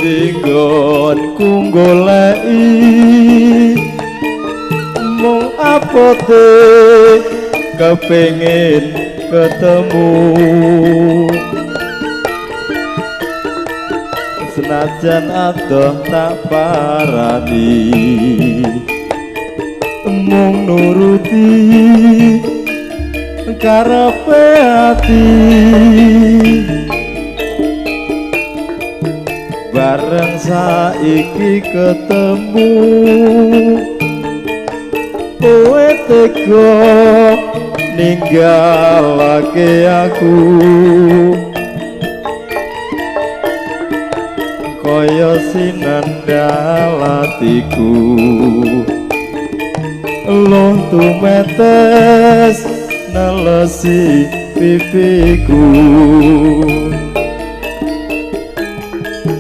Endi nggonku goleki mung apote kepengin ketemu, senajan adoh tak parani mung nuruti karepe ati. Bareng saiki ketemu kowe tega ninggalake aku, kaya sinandal atiku luh tumetes nelesi pipiku.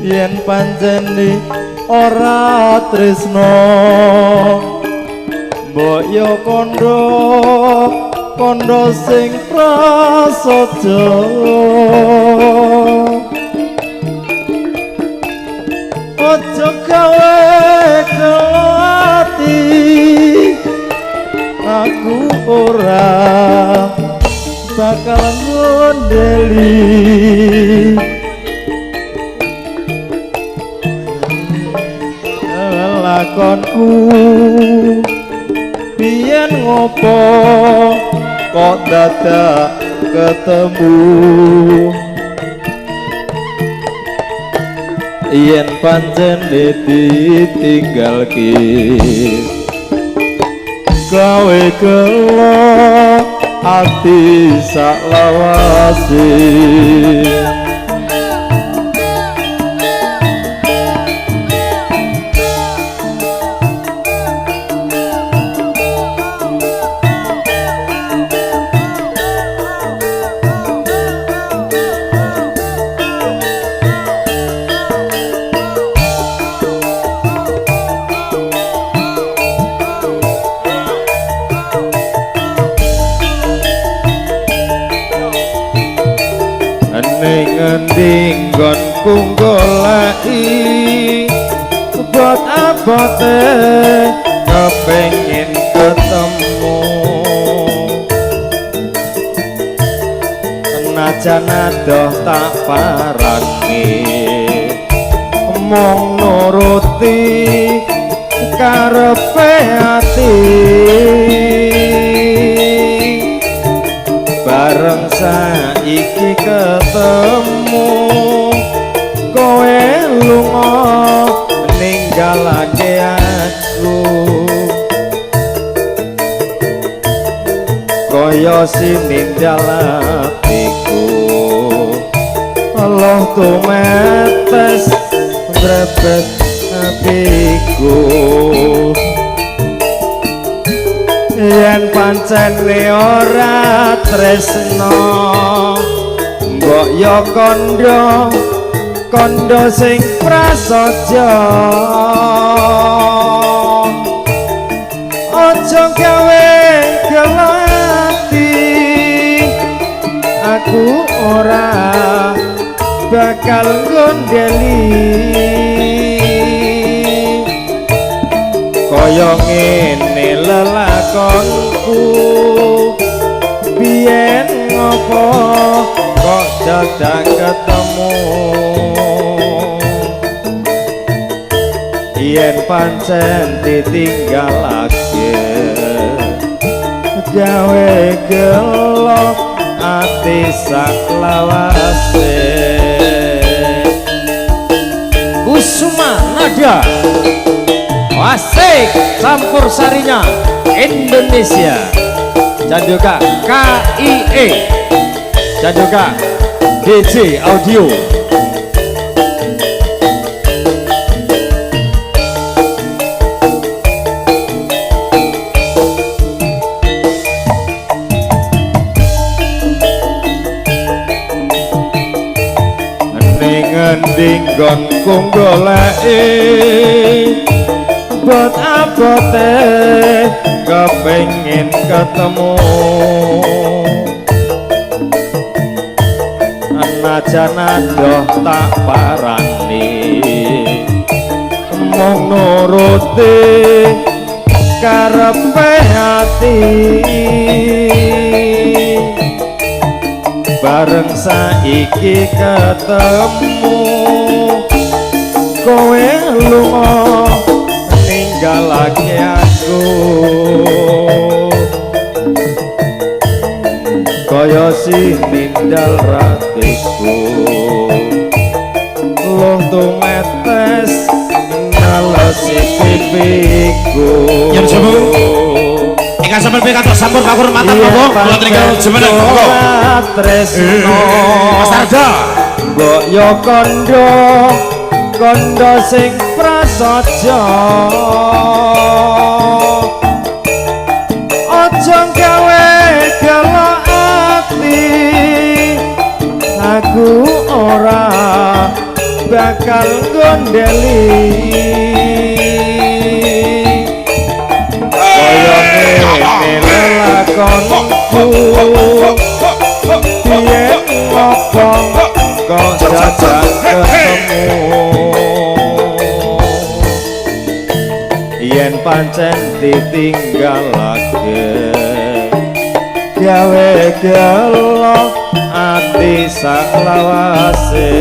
Yen pancene ora tresno mbok yo kandha kandha sing prasaja, aja gawe gelo ati aku ora bakal ngondeli. Lakonku biyen ngopo kok dadak ketemu, yen pancen ditinggalke gawe gelo ati saklawase. Ning endi nggonku goleki bot abote kepengin ketemu, senajan adoh tak parani mung nuruti karepe ati. Bareng saiki ketemu kowe lunga ninggalake aku, kaya sinindal atiku loh tumetes brebet atiku. Yen pancene ora tresno mbok yo kandha kandha sing prasaja, aja gawe gelo ati aku ora bakal ngondeli. Kaya ngene lelakonku biyen ngopo kok dadak ketemu, yen pancen ditinggalake gawe gelo ati saklawase. Kusuma Nada Asik campur sarinya Indonesia dan juga KIE dan juga DJ Audio. Ning endi nggonku goleki bot abote kepengin ketemu, senajan adoh tak parani Mung nuruti karepe ati, bareng saiki ketemu kowe lunga ninggalake aku, kaya si nindal ratiku luh tumetes nalesi pipiku. Yen sewu. Ingkang sampun pikantuk sampun pakurmatan monggo kula tinggal jumeneng monggo. Tresno Mas Arda. Mbok yo kandha kandha sing prasaja, aja gawe gelo ati, aku ora bakal gondeli. Kaya ngene lelakonku, piye ngopo kok jajak ketemu, yen pancen ditinggalake gawe gelo ati saklawase.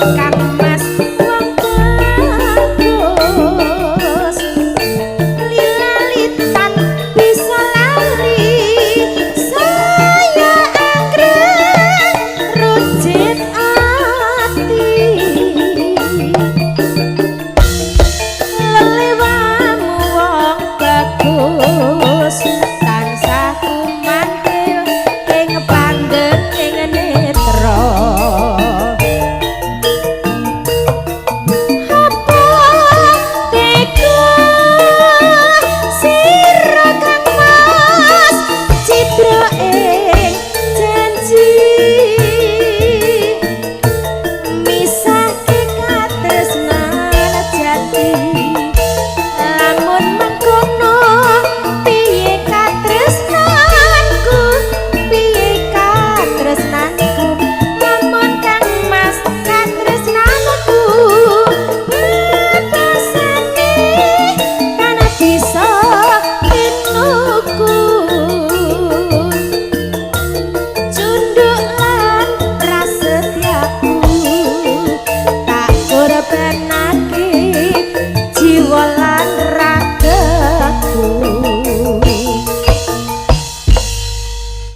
Kang